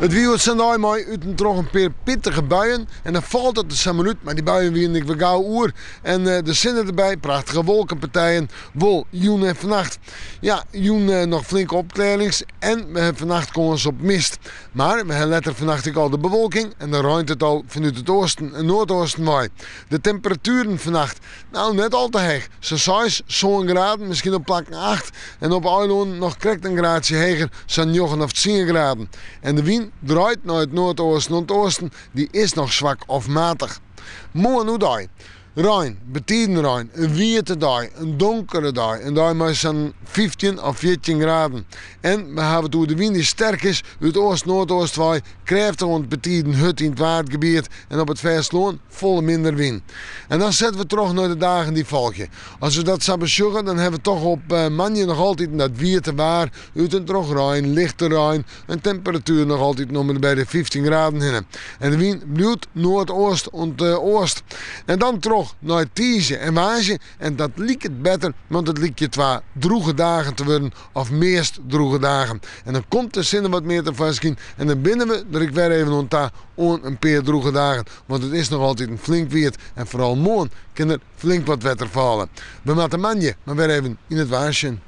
It wie hjoed sa'n dei mei út en troch in pear pittige buien en dan falt it der samar út, mar dy buien wienen ek wer gau oer. En de sinne derby, prachtige wolkenpartijen, wol jûn en fannacht. Ja, jûn noch flinke opklearrings en we hawwe fannacht kâns op mist. Mar we hawwe letter fannacht ek al de bewolking en dan reint it al fanút it oasten en noardoosten wei. De temperatueren fannacht, nou net al te heech, sa'n seis, sân graden, miskien op plakken acht en op 'e eilânen noch krekt in graadsje heger, sa'n njoggen of tsien graden. En de wyn draait nei it noardoosten oant oasten, dy is noch swak of matich. Moarn oerdei. Rein, betiden rein, in wiete dei, in donkere dei, in dei mei sa'n 15 of 14 graden. En we hawwe it oer de wyn dy't sterk is út oast-noardoost wei, krêftich oant betiden hurd yn it Waadgebiet en op it fêstelân folle minder wyn. En dan sette we troch nei de dagen dy't folgje. As we dat sa besjogge, dan hawwe we toch op moandei noch altyd dat wiete waar, út en troch rein, lichte rein, In temperatuer noch altyd om en by de 15 graden hinne. En de wyn bliuwt noardeast oant oast. En dan troch nei tiisdei en woansdei. En dat liket better, want it lykje twa drûge dagen te wurden, of meast drûge dagen. En dan komt de sinne wat mear tefoarskyn en dan binne we der ek wer even oan ta oan in pear drûge dagen. Want it is noch altyd flink wiet en foaral moarn kin der flink wat wetter falle. We moatte moandei mar wer even yn it waar sjen.